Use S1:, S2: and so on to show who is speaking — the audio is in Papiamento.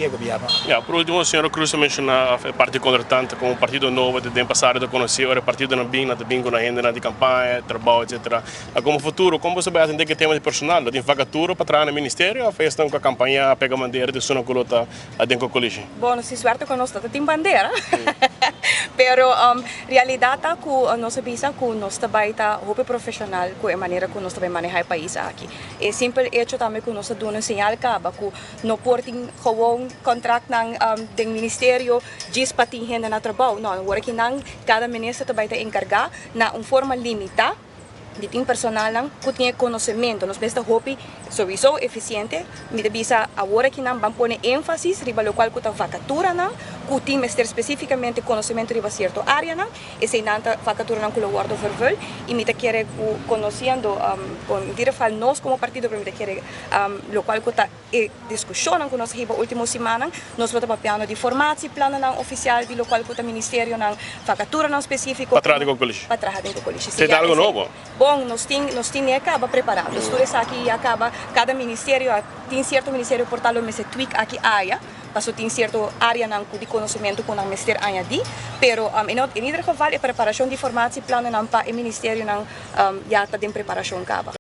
S1: Di e gobierno aki.
S2: Ya, por ultimo, señora Croes a menciona e parti contratante como partido nobo den pasado ta conoci, ora e partidonan bin, nan ta bin cu nan hendenan di campaña, trabao, etc. A como futuro, con boso bay atende cu e tema di personal? Lo tin vacatura pa traha na ministerio of esnan cu a campaña, a pega bandera di esunnan cu lo ta aden cu coalition?
S3: Bon, nos tin suerte cu nos no ta tin bandera, pero realidad ta cu nos a bisa cu nos ta bay ta hopi profesional cu e manera cu nos ta bay maneha e pais aki. E simpel hecho tambe cu nos ta duna un señal caba cu no por tin gewoon contractnan den ministerio djis pa tin hende na trabou. No, awor aki nan cada minister ta bay ta encarga na un forma limita di tin personalnan cu tin e conocemento. Nos mester hopi sowiso eficiente. Mi ta bisa awor aki nan ban pone enfasis riba locual cu ta vacaturanan cu tin mester specificamente conocemento riba cierto areanan. Eseinan ta vacaturanan cu lo wordo vervul y mi ta kere cu conociendo, bon, in ieder geval nos como partido, pero mi ta kere locual cu ta e discusionnan cu nos a hiba ultimo simannan, nos lo ta papiando di formatieplannan oficial di locual cu ta ministerionan, vacaturanan specifico.
S2: Pa traha den cocolishe.
S3: Pa traha den cocolishe.
S2: Esei ta algo nobo?
S3: Bon, nos tin e caba prepara. Dus tur esaki ya caba, cada ministerio tin cierto ministerio por ta lo mester tweak aki aya, paso tin cierto areanan cu di conocemento cu nan mester añadi, pero in ieder geval e preparacion di formatieplannan pa e ministerionan ya ta den preparacion caba.